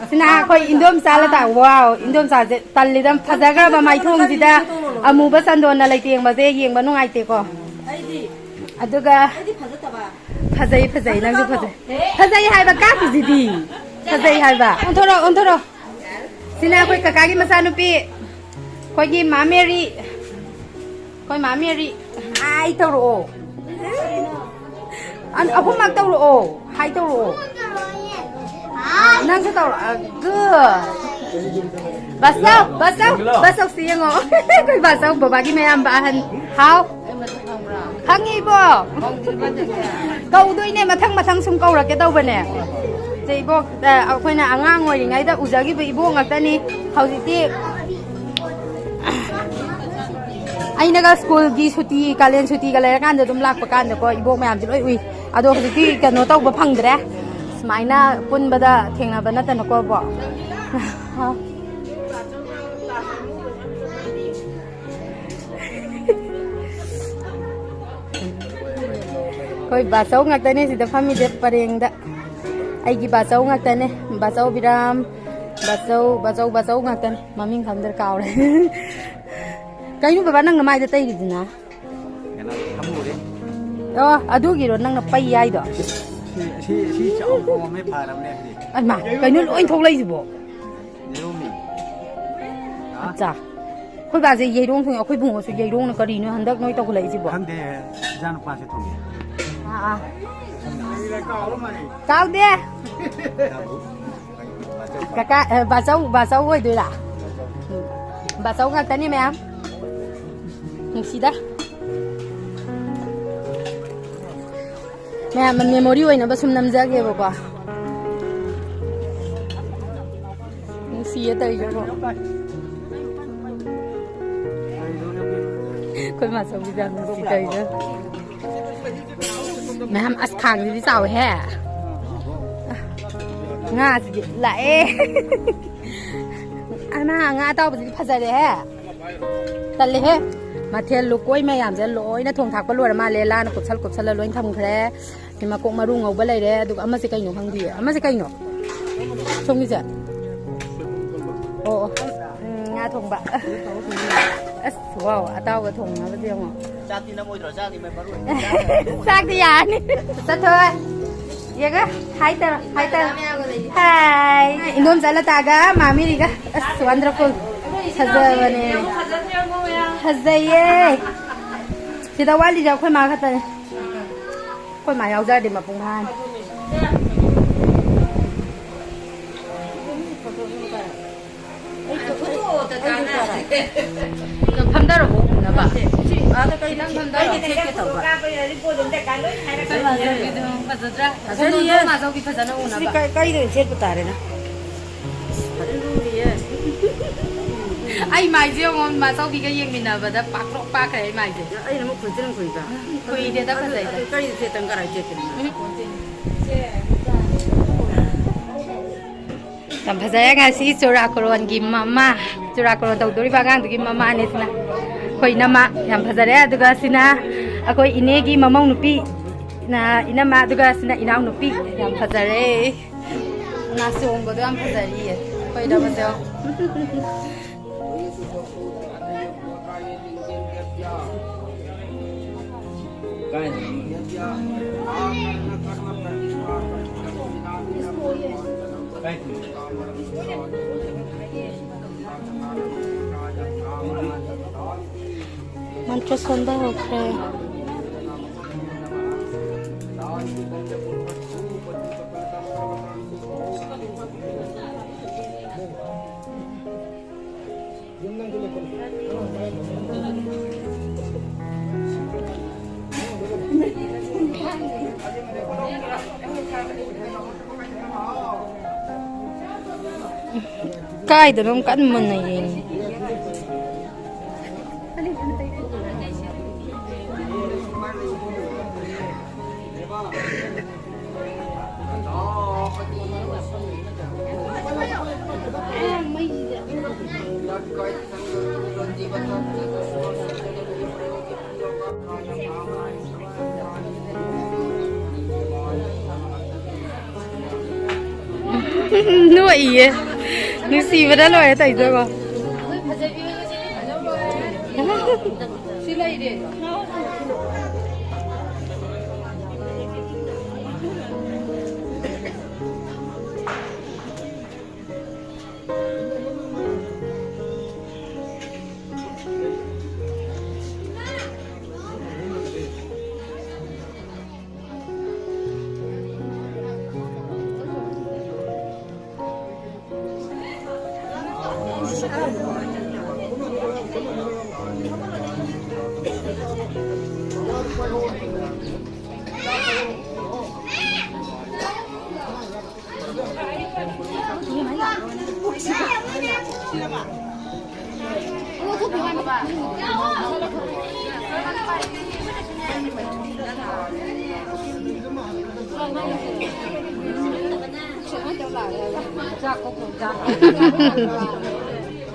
ꯁꯤꯅ ꯑꯩꯈꯣꯏ ꯏꯟꯗꯣꯝꯆꯥ ꯂꯇꯥ꯫ ꯋꯥꯎ, ꯏꯟꯗꯣꯝꯆꯥꯁꯦ ꯇꯜꯂꯤꯗ, ꯐꯖꯈ꯭ꯔꯕ ꯃꯥꯏꯊꯣꯡꯁꯤꯗ ꯑꯃꯨꯕ ꯆꯟꯗꯣꯟꯅ ꯂꯩꯇꯦꯡꯕꯁꯦ ꯌꯦꯡꯕ ꯅꯨꯡꯉꯥꯏꯇꯦꯀꯣ꯫ ꯑꯗꯨꯒ ꯐꯖꯩ, ꯐꯖꯩ, ꯅꯪꯁꯨ ꯐꯖꯩ꯫ ꯐꯖꯩ ꯍꯥꯏꯕ ꯀꯥꯞꯄꯤꯁꯤꯗꯤ꯫ ꯐꯖꯩ ꯍꯥꯏꯕ꯫ ꯑꯣꯟꯊꯣꯔꯛꯑꯣ, ꯑꯣꯟꯊꯣꯔꯛꯑꯣ꯫ ꯁꯤꯅ ꯑꯩꯈꯣꯏ ꯀꯀꯥꯒꯤ ꯃꯆꯥꯅꯨꯄꯤ, ꯑꯩꯈꯣꯏꯒꯤ ꯃꯥ ꯃꯦꯔꯤ꯫ ꯑꯩꯈꯣꯏ ꯃꯥ ꯃꯦꯔꯤ꯫ ꯍꯥꯏ ꯇꯧꯔꯛꯑꯣ꯫ ꯑꯟ-, ꯑꯍꯨꯝꯃꯛ ꯇꯧꯔꯛꯑꯣ꯫ ꯍꯥꯏ ꯇꯧꯔꯛꯑꯣ꯫ ꯅꯪꯁꯨ ꯇꯧꯔꯛꯑꯣ꯫ Good. ꯕꯁ ꯇꯧ, ꯕꯁ ꯇꯧ, ꯕꯁ ꯇꯧꯁꯤ ꯌꯦꯡꯉꯣ꯫ ꯑꯩꯈꯣꯏ ꯕꯥꯆꯧ, ꯕꯕꯥꯒꯤ ꯃꯌꯥꯝꯕ ꯑꯍꯟ꯫ ꯍꯥꯎ꯫ ꯈꯪꯉꯤ ꯏꯕꯣ꯫ ꯀꯧꯗꯣꯏꯅꯦ, ꯃꯊꯪ ꯃꯊꯪ ꯁꯨꯝ ꯀꯧꯔꯛꯀꯦ ꯇꯧꯕꯅꯦ꯫ ꯁꯦ ꯏꯕꯣꯛ, ꯑ, ꯑꯩꯈꯣꯏꯅ ꯑꯉꯥꯡ ꯑꯣꯏꯔꯤꯉꯩꯗ ꯎꯖꯈꯤꯕ ꯏꯕꯣꯛ ꯉꯥꯛꯇꯅꯤ꯫ ꯍꯧꯖꯤꯛꯇꯤ ꯑꯩꯅꯒ ꯁ꯭ꯀꯨꯜꯒꯤ ꯁꯨꯇꯤ, ꯀꯥꯂꯦꯟ ꯁꯨꯇꯤꯒ ꯂꯩꯔꯀꯥꯟꯗ ꯑꯗꯨꯝ ꯂꯥꯛꯄ ꯀꯥꯟꯗꯀꯣ, ꯏꯕꯣꯛ ꯃꯌꯥꯝꯁꯦ ꯂꯣꯏ ꯎꯏ꯫ ꯑꯗꯣ ꯍꯧꯖꯤꯛꯇꯤ ꯀꯩꯅꯣ ꯇꯧꯕ ꯐꯪꯗ꯭ꯔꯦ, ꯁꯨꯃꯥꯏꯅ ꯄꯨꯟꯕꯗ ꯊꯦꯡꯅꯕ ꯅꯠꯇꯅꯀꯣ, ꯏꯕꯣꯛ꯫ ꯑꯩꯈꯣꯏ ꯕꯥꯆꯧ ꯉꯥꯛꯇꯅꯦ ꯁꯤꯗ ꯐꯝꯃꯤꯁꯦ ꯄꯔꯦꯡꯗ꯫ ꯑꯩꯒꯤ ꯕꯥꯆꯧ ꯉꯥꯛꯇꯅꯦ꯫ ꯕꯥꯆꯧ ꯕꯤꯔꯥꯝ, ꯕꯥꯆꯧ, ꯕꯥꯆꯧ, ꯕꯥꯆꯧ ꯉꯥꯛꯇꯅꯦ꯫ ꯃꯃꯤꯡ ꯈꯪꯗ꯭ꯔꯦ, ꯀꯥꯎꯔꯦ꯫ ꯀꯩꯅꯣ ꯕꯕꯥ, ꯅꯪ ꯅꯃꯥꯏꯗ ꯇꯩꯔꯤꯗꯨꯅ? ꯀꯩꯅꯣ, ꯊꯝꯃꯨꯔꯦ꯫ ꯑꯣ, ꯑꯗꯨꯒꯤꯔꯣ ꯅꯪꯅ ꯄꯩ ꯍꯥꯏꯗꯣ? ꯁꯤ, ꯁꯤ, ꯁꯤ ꯆꯥꯎ ꯄꯣꯝꯃꯦ, ꯐꯔꯕꯅꯦ ꯁꯤ꯫ ꯑꯩꯃꯥ, ꯀꯩꯅꯣ ꯂꯣꯏ ꯊꯣꯛꯂꯛꯏꯁꯤꯕꯣ? ꯌꯦꯔꯨꯝꯅꯤ꯫ ꯍꯥ? ꯑꯠꯆꯥ꯫ ꯑꯩꯈꯣꯏ ꯕꯥꯁꯦ ꯌꯩꯔꯣꯡ ꯊꯣꯡꯉꯦ, ꯑꯩꯈꯣꯏ ꯕꯨꯡꯉꯣꯁꯨ ꯌꯩꯔꯣꯡꯅ ꯀꯔꯤꯅꯣ ꯍꯟꯗꯛ ꯅꯣꯏ ꯇꯧꯈꯠꯂꯛꯏꯁꯤꯕꯣ? ꯈꯪꯗꯦ, ꯏꯆꯥꯅꯨꯄꯥꯁꯦ ꯊꯣꯡꯉꯦ꯫ ꯑꯥ, ꯑꯥ꯫ ꯀꯥꯎꯗꯦ꯫ ꯀꯥꯎ꯫ ꯀꯀꯥ, ꯑ, ꯕꯥꯆꯧ, ꯕꯥꯆꯧ ꯑꯣꯏꯗꯣꯏꯔꯥ? ꯎꯝ꯫ ꯕꯥꯆꯧ ꯉꯥꯛꯇꯅꯤ ꯃꯌꯥꯝ꯫ ꯅꯨꯡꯁꯤꯗ꯫ ꯃꯌꯥꯝ memory ꯑꯣꯏꯅꯕ ꯁꯨꯝ ꯅꯝꯖꯒꯦꯕꯀꯣ꯫ ꯅꯨꯡꯁꯤꯌꯦ ꯇꯧꯔꯤꯁꯦꯀꯣ꯫ ꯑꯩꯈꯣꯏ ꯃꯥꯆꯧꯕꯤꯁꯦ ꯌꯥꯝ ꯅꯨꯡꯁꯤ ꯇꯧꯔꯤꯁꯦ꯫ ꯃꯌꯥꯝ ꯑꯁ ꯈꯥꯡꯁꯤꯗꯤ ꯆꯥꯎꯋꯦꯍꯦ꯫ ꯉꯥꯁꯤꯗꯤ ꯂꯥꯛꯑꯦ꯫ ꯑꯅꯥ ꯉꯥ ꯑꯇꯥꯎꯕꯁꯤꯗꯤ ꯐꯖꯔꯦꯍꯦ꯫ ꯇꯜꯂꯦꯍꯦ꯫ ꯃꯊꯦꯜ ꯂꯨꯀꯣꯏ ꯃꯌꯥꯝꯁꯦ ꯂꯣꯏꯅ ꯊꯣꯡ ꯊꯥꯛꯄ ꯂꯣꯏꯔ ꯃꯥꯜꯂꯦ꯫ ꯂꯥꯅ ꯀꯨꯞꯁꯜ ꯀꯨꯞꯁꯜꯂ ꯂꯣꯏ ꯊꯝꯈ꯭ꯔꯦ꯫ ꯁꯤ ꯃꯀꯣꯛ ꯃꯔꯨ ꯉꯧꯕ ꯂꯩꯔꯦ꯫ ꯑꯗꯨꯒ ꯑꯃꯁꯦ ꯀꯩꯅꯣ ꯈꯪꯗꯤꯌꯦ꯫ ꯑꯃꯁꯦ ꯀꯩꯅꯣ? ꯁꯣꯝꯒꯤꯁꯦ? ꯑꯣ, ꯑꯣ꯫ ꯎꯝ, ꯉꯥ ꯊꯣꯡꯕ꯫ ꯑꯁ, ꯋꯥꯎ, ꯑꯇꯥꯎꯕ ꯊꯣꯡꯅꯕꯁꯦ ꯌꯦꯡꯉꯣ꯫ ꯆꯥꯛꯇꯤ ꯅꯝꯃꯣꯏꯗ꯭ꯔꯣ? ꯆꯥꯛꯇꯤ ꯃꯩ ꯃꯔꯨ ꯑꯣꯏꯅ ꯆꯥꯛꯇꯤ ꯌꯥꯔꯅꯤ꯫ ꯆꯠꯊꯣꯛ꯫ ꯌꯦꯡꯉ, ꯍꯥꯏ ꯇꯧꯔꯣ, ꯍꯥꯏ ꯇꯧꯔꯣ꯫ ꯍꯥꯏ꯫ ꯏꯟꯗꯣꯝꯆꯥ ꯂꯇꯥꯒ ꯃꯥꯃꯤꯔꯤꯒ꯫ ꯑꯁ, wonderful꯫ ꯐꯖꯕꯅꯦ꯫ ꯐꯖꯩꯌꯦ꯫ ꯁꯤꯗ ꯋꯥꯠꯂꯤꯁꯦ ꯑꯩꯈꯣꯏ ꯃꯥ ꯈꯛꯇꯅꯦ꯫ ꯑꯩꯈꯣꯏ ꯃꯥ ꯌꯥꯎꯖꯔꯗꯤ ꯃꯄꯨꯡ ꯐꯥꯅꯤ꯫ ꯐꯝꯊꯔꯕꯣ ꯎꯅꯕ? ꯑꯗ ꯀꯩꯗ, ꯈꯤꯇꯪ ꯊꯝꯗꯧꯔꯣ? ꯀꯩꯗ ꯊꯦꯠꯀꯦ ꯇꯧꯕ? ꯐꯖꯗ꯭ꯔꯥ? ꯐꯖꯔꯤꯌꯦ꯫ ꯁꯣꯝꯗꯣꯝ ꯃꯥꯆꯧꯕꯤ ꯐꯖꯅ ꯁꯤ ꯎꯅꯕ꯫ ꯀꯩ-, ꯀꯩꯗ ꯑꯣꯏꯅ ꯊꯦꯠꯄ ꯇꯥꯔꯦꯅ? ꯐꯖꯅ ꯂꯨꯔꯤꯌꯦ꯫ ꯑꯩ ꯃꯥꯏꯁꯦ ꯌꯦꯡꯉꯣ, ꯃꯥꯆꯧꯕꯤꯒ ꯌꯦꯡꯃꯤꯟꯅꯕꯗ ꯄꯥꯛꯇ꯭ꯔꯣꯛ ꯄꯥꯛꯈ꯭ꯔꯦ ꯑꯩ ꯃꯥꯏꯁꯦ꯫ ꯑꯩꯅ ꯑꯃꯨꯛ ꯈꯨꯟꯖꯤꯟ ꯈꯨꯏꯕ꯫ ꯈꯨꯏꯗꯦꯗ, ꯑꯗꯨ, ꯐꯖꯩꯗ꯫ ꯑꯗꯨ ꯀꯩꯗ ꯊꯦꯠꯇꯪ ꯀꯔꯥꯏ ꯊꯦꯠꯀꯅꯤ? ꯎꯝ꯫ ꯌꯥꯝ ꯐꯖꯔꯦ ꯉꯁꯤ ꯆꯨꯔꯥꯀꯣꯔꯣꯟꯒꯤ ꯃꯃꯥ, ꯆꯨꯔꯥꯀꯣꯔꯣꯟ ꯇꯧꯗꯣꯔꯤꯕ ꯑꯉꯥꯡꯗꯨꯒꯤ ꯃꯃꯥꯅꯦ ꯁꯤꯅ꯫ ꯑꯩꯈꯣꯏ ꯏꯅꯝꯃ ꯌꯥꯝ ꯐꯖꯔꯦ꯫ ꯑꯗꯨꯒ ꯁꯤꯅ ꯑꯩꯈꯣꯏ ꯏꯅꯦꯒꯤ ꯃꯃꯧ ꯅꯨꯄꯤ, ꯅ-, ꯏꯅꯝꯃ, ꯑꯗꯨꯒ ꯁꯤꯅ ꯏꯅꯥꯎ ꯅꯨꯄꯤ꯫ ꯌꯥꯝ ꯐꯖꯔꯦ꯫ ꯉꯥ ꯆꯣꯡꯕꯗꯣ ꯌꯥꯝ ꯐꯖꯔꯤꯌꯦ꯫ ꯑꯩꯈꯣꯏ ꯏꯅꯝꯃꯁꯦ ꯌꯦꯡꯉꯣ꯫ ꯃꯟꯇ꯭ꯔ ꯁꯣꯟꯕ ꯍꯧꯈ꯭ꯔꯦ꯫ ꯀꯥꯏꯗꯅꯣꯝ ꯀꯟꯅ ꯃꯨꯟꯅ ꯌꯦꯡꯉꯤ꯫ ꯅꯣꯛꯏꯌꯦ꯫ ꯅꯨꯡꯁꯤꯕꯅ ꯂꯣꯏꯔꯦ ꯇꯧꯏꯗꯨꯕꯣ꯫ ꯁꯤ ꯂꯩꯔꯦ꯫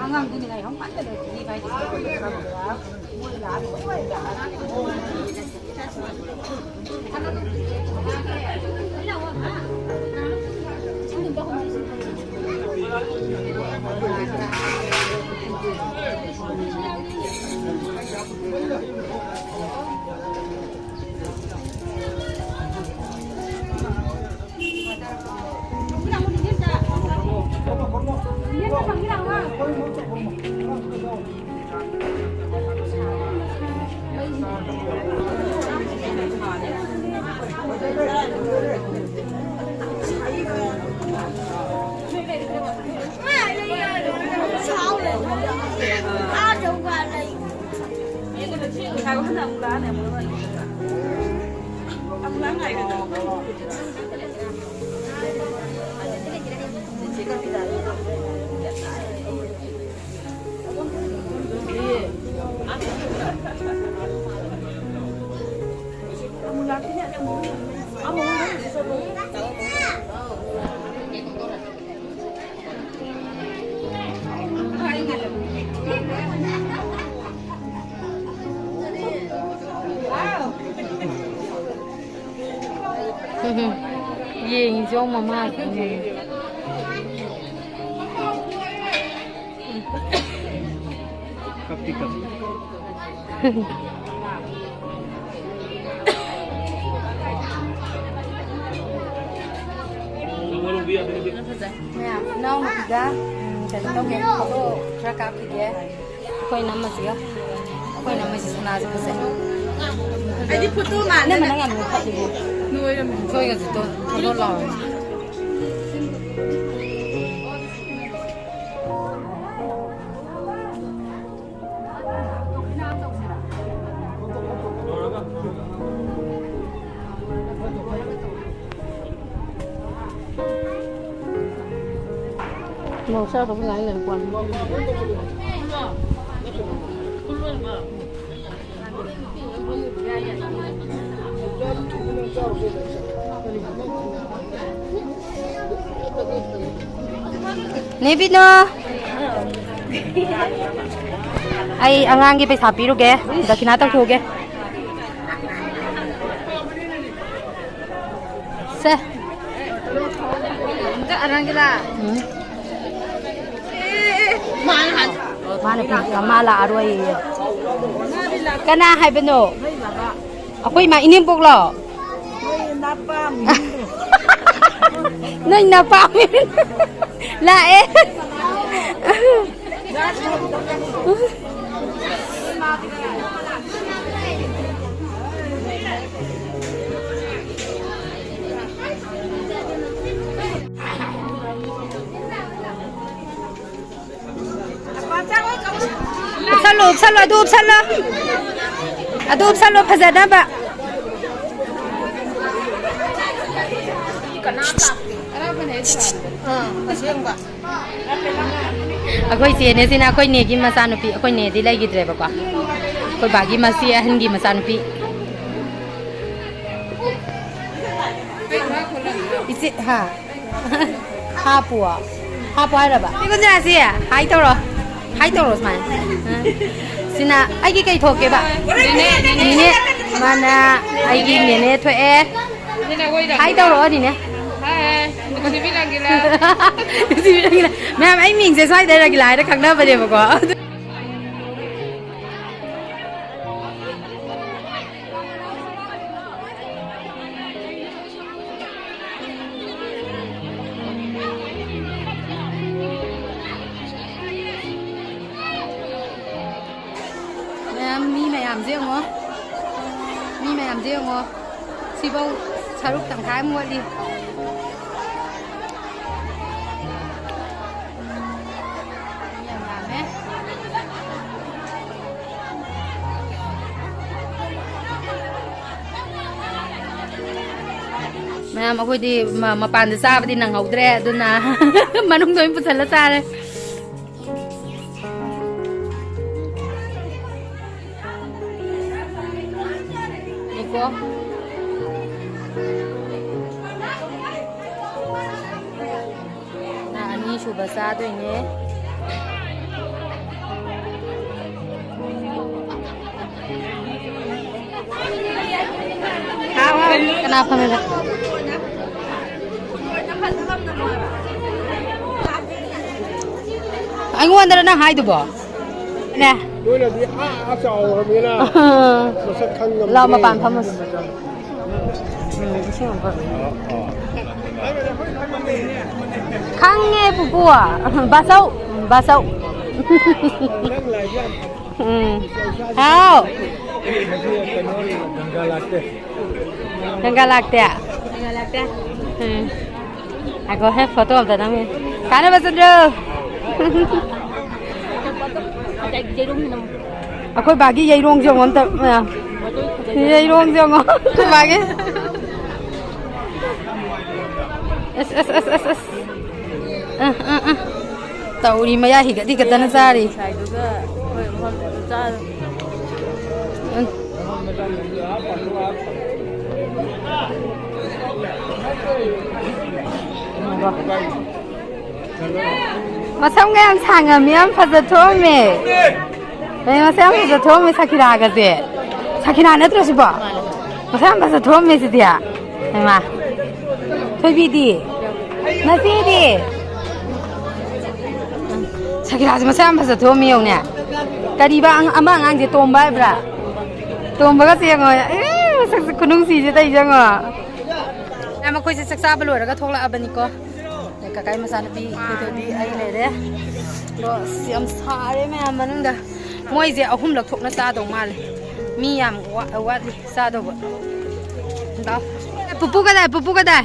ꯑꯉꯥꯡꯗꯨꯅꯤ ꯂꯥꯏ ꯍꯧꯃꯟꯗꯅ ꯀꯤꯕ ꯍꯥꯏꯗꯤ꯫ ꯌꯦꯡꯉꯤꯁꯦ ꯌꯦꯡꯉꯨ ꯃꯃꯥꯁꯤꯅꯦ꯫ ꯀꯞꯇꯤ ꯀꯞꯄꯤ꯫ ꯃꯌꯥꯝ, ꯏꯅꯥꯎꯅꯨꯄꯤꯒ, ꯎꯝ, ꯀꯩꯅꯣ ꯇꯧꯒꯦ, ꯐꯣꯇꯣ ꯈꯔ ꯀꯥꯞꯈꯤꯒꯦ꯫ ꯑꯩꯈꯣꯏ ꯏꯅꯝꯃꯁꯤꯒ꯫ ꯑꯩꯈꯣꯏ ꯏꯅꯝꯃꯁꯤ ꯁꯅꯥꯁꯦ ꯐꯖꯩ꯫ ꯑꯩꯗꯤ ꯐꯣꯇꯣ ꯃꯥꯟꯗꯅ꯫ ꯏꯅꯝꯃ, ꯅꯪ ꯌꯥꯝ ꯅꯣꯏꯈꯠꯂꯤꯕꯣ? ꯅꯣꯏꯔꯝꯃꯦ꯫ ꯑꯩꯈꯣꯏꯒꯁꯦ ꯇꯣ-, ꯊꯥꯗꯣꯛ ꯂꯥꯎꯔꯁꯤ꯫ ꯃꯣꯔꯣꯛ ꯆꯥꯗꯕ ꯉꯥꯏ ꯂꯩꯔꯦ ꯀꯣꯟꯅ꯫ ꯅꯦꯕꯤꯅꯣ, ꯑꯩ ꯑꯉꯥꯡꯒꯤ ꯄꯩꯁꯥ ꯄꯤꯔꯨꯒꯦ, ꯗꯈꯤꯅꯥ ꯇꯧꯊꯣꯛꯎꯒꯦ꯫ ꯁꯦ꯫ ꯎꯝ꯫ ꯃꯥꯅ ꯄꯤ-, ꯃꯥ ꯂꯥꯛꯑꯔꯣꯏꯌꯦ꯫ ꯀꯅꯥ ꯍꯥꯏꯕꯅꯣ? ꯑꯩꯈꯣꯏ ꯏꯃꯥ ꯏꯅꯦꯝꯄꯣꯛꯂꯣ? ꯅꯣꯏ ꯅꯄꯥꯝꯃꯤ꯫ ꯂꯥꯛꯑꯦ꯫ ꯎꯞꯁꯜꯂꯣ, ꯎꯞꯁꯜꯂꯣ, ꯑꯗꯨ ꯎꯞꯁꯜꯂꯣ꯫ ꯑꯗꯨ ꯎꯞꯁꯜꯂꯣ ꯐꯖꯅꯕ꯫ ꯑꯥ, ꯑꯁꯦꯡꯕ꯫ ꯑꯩꯈꯣꯏ ꯆꯦꯅꯦ ꯁꯤꯅ ꯑꯩꯈꯣꯏ ꯅꯦꯒꯤ ꯃꯆꯥꯅꯨꯄꯤ, ꯑꯩꯈꯣꯏ ꯅꯦꯗꯤ ꯂꯩꯈꯤꯗ꯭ꯔꯦꯕꯀꯣ꯫ ꯑꯩꯈꯣꯏ ꯕꯥꯒꯤ ꯃꯆꯦ ꯑꯍꯟꯒꯤ ꯃꯆꯥꯅꯨꯄꯤ꯫ ꯏꯆꯦ, ꯍꯥ? ꯍꯥꯞꯄꯨ꯫ ꯍꯥꯞꯄꯨ ꯍꯥꯏꯔꯕ? ꯁꯤ ꯒꯨꯟꯖꯥꯁꯤ, ꯍꯥꯏ ꯇꯧꯔꯣ꯫ ꯍꯥꯏ ꯇꯧꯔꯣ ꯁꯨꯃꯥꯏꯅ꯫ ꯑ꯫ ꯁꯤꯅ ꯑꯩꯒꯤ ꯀꯩ ꯊꯣꯛꯀꯦꯕ? ꯅꯦꯅꯦ, ꯅꯦꯅꯦ꯫ ꯅꯦꯅꯦ, ꯃꯥꯅ ꯑꯩꯒꯤ ꯅꯦꯅꯦ ꯊꯣꯛꯑꯦ꯫ ꯍꯥꯏ ꯇꯧꯔꯛꯑꯣ, ꯅꯦꯅꯦ꯫ ꯍꯥꯏ, ꯅꯨꯡꯁꯤꯕꯤ ꯔꯪꯒꯤꯂꯥ꯫ ꯅꯨꯡꯁꯤꯕꯤ ꯔꯪꯒꯤꯂꯥ꯫ ꯃꯌꯥꯝ, ꯑꯩ ꯃꯤꯡꯁꯦ ꯁ꯭ꯋꯥꯏꯗ ꯔꯪꯒꯤꯂꯥ ꯍꯥꯏꯅ ꯈꯪꯅꯕꯅꯦꯕꯀꯣ꯫ ꯃꯌꯥꯝ, ꯃꯤ ꯃꯌꯥꯝꯁꯦ ꯌꯦꯡꯉꯣ꯫ ꯃꯤ ꯃꯌꯥꯝꯁꯦ ꯌꯦꯡꯉꯣ꯫ ꯁꯤꯐꯧ ꯁꯔꯨꯛ ꯇꯪꯈꯥꯏ ꯑꯃ ꯋꯥꯠꯂꯤ꯫ ꯃꯤ ꯌꯥꯝ ꯌꯥꯝꯃꯦ꯫ ꯃꯌꯥꯝ, ꯑꯩꯈꯣꯏꯗꯤ ꯃ-, ꯃꯄꯥꯟꯗ ꯆꯥꯕꯗꯤ ꯅꯪꯍꯧꯗ꯭ꯔꯦ, ꯑꯗꯨꯅ ꯃꯅꯨꯡꯗ ꯑꯣꯏꯅ ꯄꯨꯁꯜꯂ ꯆꯥꯔꯦ꯫ ꯀꯣ꯫ ꯅ ꯑꯅꯤꯁꯨꯕ ꯆꯥꯗꯣꯏꯅꯦ꯫ ꯀꯅꯥ ꯐꯝꯃꯦꯕ? ꯑꯩꯉꯣꯟꯗꯔ ꯅꯪ ꯍꯥꯏꯗꯨꯕꯣ? ꯅꯦ꯫ ꯅꯣꯏꯅꯗꯤ ꯑꯥ, ꯑꯥ ꯆꯥꯎꯔꯕꯅꯤꯅ ꯃꯁꯛ ꯈꯪ ꯉꯝꯗ꯭ꯔꯦ꯫ ꯂꯥꯎ, ꯃꯄꯥꯟ ꯐꯝꯃꯁꯤ꯫ ꯎꯝ, ꯏꯁꯤꯡ ꯑꯃꯨꯛꯀ꯫ ꯈꯪꯉꯦ, ꯄꯨꯄꯨ꯫ ꯕꯥꯆꯧ, ꯕꯥꯆꯧ꯫ ꯅꯪ ꯂꯥꯏꯔꯤꯛ ꯌꯥꯝ ꯎꯝ꯫ ꯍꯥꯎ꯫ ꯉꯁꯤ ꯀꯩꯅꯣ ꯒꯪꯒꯥ ꯂꯥꯛꯇꯦ꯫ ꯒꯪꯒꯥ ꯂꯥꯛꯇꯦ? ꯒꯪꯒꯥ ꯂꯥꯛꯇꯦ꯫ ꯎꯝ꯫ ꯉꯥꯏꯈꯣꯍꯦ, ꯐꯣꯇꯣ ꯑꯝꯇ ꯅꯝꯒꯦ꯫ ꯀꯥꯟꯅꯕ ꯆꯠꯂꯣ꯫ ꯑꯩꯈꯣꯏ ꯕꯥꯒꯤ ꯌꯩꯔꯣꯡꯁꯦ ꯌꯦꯡꯉꯣ ꯑꯝꯇ, ꯃꯌꯥꯝ꯫ ꯌꯩꯔꯣꯡꯁꯦ ꯌꯦꯡꯉꯣ, ꯑꯩꯈꯣꯏ ꯕꯥꯒꯤ꯫ ꯑꯁ, ꯑꯁ, ꯑꯁ, ꯑꯁ, ꯑꯁ꯫ ꯑ, ꯑ, ꯑ꯫ ꯇꯧꯔꯤ, ꯃꯌꯥ ꯍꯤꯒꯠ ꯍꯤꯒꯠꯇꯅ ꯆꯥꯔꯤ꯫ ꯉꯁꯥꯏꯗꯨꯒ ꯑꯩꯈꯣꯏ ꯃꯐꯝꯗꯨꯗ ꯆꯥꯔꯨ꯫ ꯎꯝ꯫ ꯃꯁꯝꯒ ꯌꯥꯝ ꯁꯥꯡꯉꯝꯃꯤ, ꯌꯥꯝ ꯐꯖ ꯊꯣꯛꯑꯝꯃꯦ꯫ ꯑꯦ, ꯃꯁꯝ ꯌꯥꯝ ꯐꯖ ꯊꯣꯛꯑꯝꯃꯦ ꯁꯀꯤꯔꯥꯒꯁꯦ꯫ ꯁꯀꯤꯔꯥ ꯅꯠꯇ꯭ꯔꯣ ꯁꯤꯕꯣ? ꯃꯁꯝ ꯌꯥꯝ ꯐꯖ ꯊꯣꯛꯑꯝꯃꯦ ꯁꯤꯗꯤ꯫ ꯍꯩꯃꯥ꯫ ꯊꯣꯏꯕꯤꯗꯤ? ꯅꯆꯦꯗꯤ? ꯁꯀꯤꯔꯥꯁꯦ ꯃꯁꯝ ꯌꯥꯝ ꯐꯖ ꯊꯣꯛꯑꯝꯃꯦ ꯌꯦꯡꯉꯨꯅꯦ꯫ ꯀꯔꯤꯕ ꯑꯉ-, ꯑꯃ ꯑꯉꯥꯡꯁꯦ ꯇꯣꯝꯕ ꯍꯥꯏꯕ꯭ꯔꯥ? ꯇꯣꯝꯕꯒꯁꯦ ꯌꯦꯡꯉꯣ꯫ ꯑꯦ, ꯃꯁꯛꯁꯦ ꯈꯨꯅꯨꯡꯁꯤꯁꯦ ꯇꯧꯏꯁꯦ ꯌꯦꯡꯉꯣ꯫ ꯃꯈꯣꯏꯁꯦ ꯆꯥꯛ ꯆꯥꯕ ꯂꯣꯏꯔꯒ ꯊꯣꯛꯂꯛꯑꯕꯅꯤꯀꯣ꯫ ꯑꯗꯩ ꯀꯀꯥꯏ ꯃꯆꯥꯅꯨꯄꯤ ꯀꯩꯗꯧꯕꯤ ꯑꯩ ꯂꯩꯔꯦ꯫ ꯑꯗꯣ ꯑꯁ ꯌꯥꯝ ꯁꯥꯔꯦ ꯃꯌꯥꯝ ꯃꯅꯨꯡꯗ꯫ ꯃꯣꯏꯁꯦ ꯑꯍꯨꯝꯂꯛ ꯊꯣꯛꯅ ꯆꯥꯗꯧ ꯃꯥꯜꯂꯦ꯫ ꯃꯤ ꯌꯥꯝ ꯋꯥ-, ꯋꯥꯠꯂꯤ ꯆꯥꯗꯧꯕ꯫ ꯂꯥꯎ꯫ ꯄꯨꯄꯨ ꯀꯗꯥꯏ? ꯄꯨꯄꯨ ꯀꯗꯥꯏ?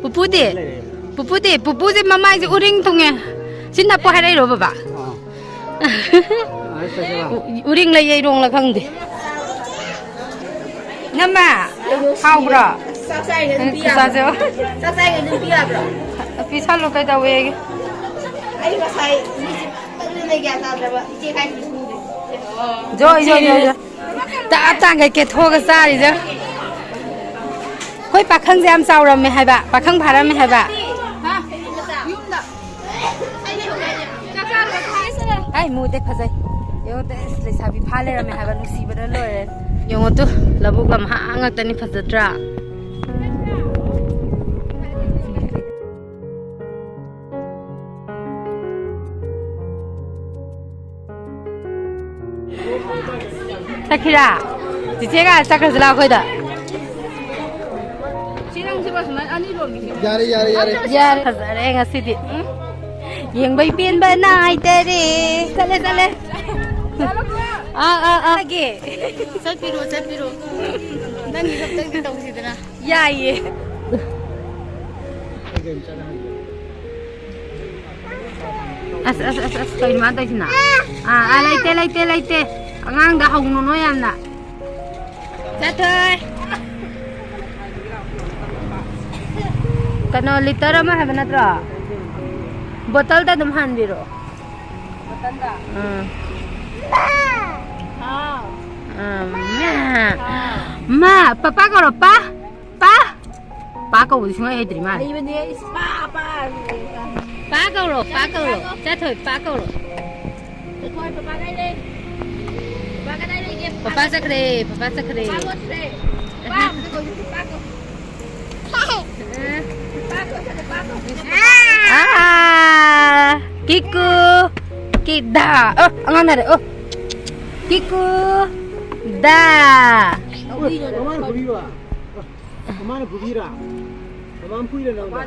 ꯄꯨꯄꯨꯗꯤ? ꯄꯨꯄꯨꯗꯤ? ꯄꯨꯄꯨꯁꯦ ꯃꯃꯥꯏꯁꯦ ꯎꯔꯤꯡ ꯊꯨꯡꯉꯦ꯫ ꯁꯤ ꯅꯞꯄꯣ ꯍꯥꯏꯔꯛꯏꯔꯣ ꯕꯕꯥ? ꯑꯥ꯫ ꯎꯔꯤꯡꯂ ꯌꯩꯔꯣꯡꯂ ꯈꯪꯗꯦ꯫ ꯅꯝꯃ, ꯍꯥꯎꯕ꯭ꯔꯣ? ꯆꯥꯛ ꯆꯥꯏꯉꯩ ꯑꯗꯨꯝ ꯄꯤ ꯌꯥꯕ꯭ꯔꯣ? ꯆꯥꯛ ꯆꯥꯏꯉꯩ ꯑꯗꯨꯝ ꯄꯤ ꯌꯥꯕ꯭ꯔꯣ? ꯄꯤꯁꯜꯂꯨ ꯀꯩꯗꯧꯋꯦꯒꯦ? ꯑꯩ ꯉꯁꯥꯏ ꯃꯤꯁꯦ ꯄꯪꯇꯪꯗꯅ ꯒ꯭ꯌꯥꯟ ꯇꯥꯗ꯭ꯔꯕ ꯏꯆꯦ ꯀꯥꯏ ꯄꯤꯁꯤꯟꯗꯦ꯫ ꯖꯣ, ꯖꯣ, ꯖꯣ, ꯖꯣ꯫ ꯇꯥ ꯇꯥꯡꯒꯩ ꯀꯦꯊꯣꯛꯑꯒ ꯆꯥꯔꯤꯁꯦ꯫ ꯑꯩꯈꯣꯏ ꯄꯥꯈꯪꯁꯦ ꯌꯥꯝ ꯆꯥꯎꯔꯝꯃꯦ ꯍꯥꯏꯕ, ꯄꯥꯈꯪ ꯐꯥꯔꯝꯃꯦ ꯍꯥꯏꯕ꯫ ꯍꯥꯏ, ꯃꯨꯗꯦ, ꯐꯖꯩ꯫ ꯌꯦꯡꯉꯣ, ꯑꯁ, ꯂꯩꯁꯥꯕꯤ ꯐꯥ ꯂꯩꯔꯝꯃꯦ ꯍꯥꯏꯕ, ꯅꯨꯡꯁꯤꯕꯅ ꯂꯣꯏꯔꯦ꯫ ꯌꯦꯡꯉꯣ ꯇꯨ, ꯂꯧꯕꯨꯛ ꯂꯝꯍꯥꯡ ꯉꯥꯛꯇꯅꯤ, ꯐꯖꯗ꯭ꯔꯥ? ꯆꯠꯈꯤꯔꯥ? ꯆꯤꯆꯦꯒ ꯆꯠꯈ꯭ꯔꯁꯤ ꯂꯥꯛꯑꯣ ꯑꯩꯈꯣꯏꯗ꯫ ꯌꯥꯔꯦ, ꯌꯥꯔꯦ, ꯌꯥꯔꯦ꯫ ꯌꯥꯔꯦ, ꯐꯖꯔꯦ ꯉꯁꯤꯗꯤ꯫ ꯎꯝ? ꯌꯦꯡꯕꯩ ꯄꯦꯟꯕ ꯅꯥꯏꯗꯔꯦ꯫ ꯆꯠꯂꯦ, ꯆꯠꯂꯦ꯫ ꯑꯥ, ꯑꯥ, ꯑꯥ꯫ ꯆꯠꯄꯤꯔꯣ, ꯆꯠꯄꯤꯔꯣ꯫ ꯅꯪꯒꯤ ꯈꯛꯇꯪꯗꯤ ꯇꯧꯁꯤꯗꯅ꯫ ꯌꯥꯏꯌꯦ꯫ ꯑꯁ, ꯑꯁ, ꯑꯁ, ꯑꯁ, ꯀꯩꯅꯣ ꯃꯥ ꯇꯧꯔꯤꯁꯤꯅ? ꯑꯥ, ꯑꯥ, ꯂꯩꯇꯦ, ꯂꯩꯇꯦ, ꯂꯩꯇꯦ꯫ ꯑꯉꯥꯡꯗ ꯍꯧꯅꯨꯅꯣ ꯌꯥꯝꯅ꯫ ꯆꯠꯊꯣꯏ꯫ ꯀꯩꯅꯣ, ꯂꯤꯇꯔ ꯑꯃ ꯍꯥꯏꯕ ꯅꯠꯇ꯭ꯔꯣ? ꯕꯣꯇꯜꯗ ꯑꯗꯨꯝ ꯍꯥꯟꯕꯤꯔꯛꯑꯣ꯫ ꯕꯣꯇꯜꯗ? ꯎꯝ꯫ ꯍꯥꯎ꯫ ꯎꯝ, ꯃꯥ꯫ ꯍꯥꯎ꯫ ꯃꯥ, ꯄꯄꯥ ꯀꯧꯔꯣ, ꯄꯥ꯫ ꯄꯥ꯫ ꯄꯥ ꯀꯧꯕꯗꯤ ꯁꯨꯡꯍꯩ ꯍꯩꯇ꯭ꯔꯤ ꯃꯥꯜꯂꯦ꯫ ꯍꯩꯕꯅꯦ, ꯏꯁ, ꯄꯥ, ꯄꯥ꯫ ꯄꯥ ꯀꯧꯔꯣ, ꯄꯥ ꯀꯧꯔꯣ꯫ ꯆꯠꯊꯣꯏ, ꯄꯥ ꯀꯧꯔꯣ꯫ ꯆꯠꯊꯣꯏ, ꯄꯄꯥ ꯀꯥꯏ ꯂꯩ? ꯄꯄꯥ ꯀꯗꯥꯏ ꯂꯩꯒꯦ? ꯄꯄꯥ ꯆꯠꯈ꯭ꯔꯦ, ꯄꯄꯥ ꯆꯠꯈ꯭ꯔꯦ꯫ ꯄꯄꯥ ꯆꯠꯈ꯭ꯔꯦ꯫ ꯄꯥ ꯑꯝꯇ ꯀꯧꯁꯤ, ꯄꯥ ꯀꯧ-, ꯄꯥ ꯀꯧ-, ꯄꯥ ꯀꯧ-, ꯄꯥ ꯀꯧ-, ꯑꯥ, ꯀꯤꯀꯨ, ꯀꯤꯗꯥ꯫ ꯑꯣ, ꯑꯉꯥꯡ ꯅꯥꯔꯦ, ꯑꯣ꯫ ꯀꯤꯀꯨ, ꯗꯥ꯫ ꯃꯃꯥꯅ ꯐꯨꯕꯤꯕ? ꯃꯃꯥꯅ ꯐꯨꯕꯤꯔꯥ? ꯃꯃꯥꯅ ꯐꯨꯏꯔꯥ ꯅꯉꯣꯟꯗ?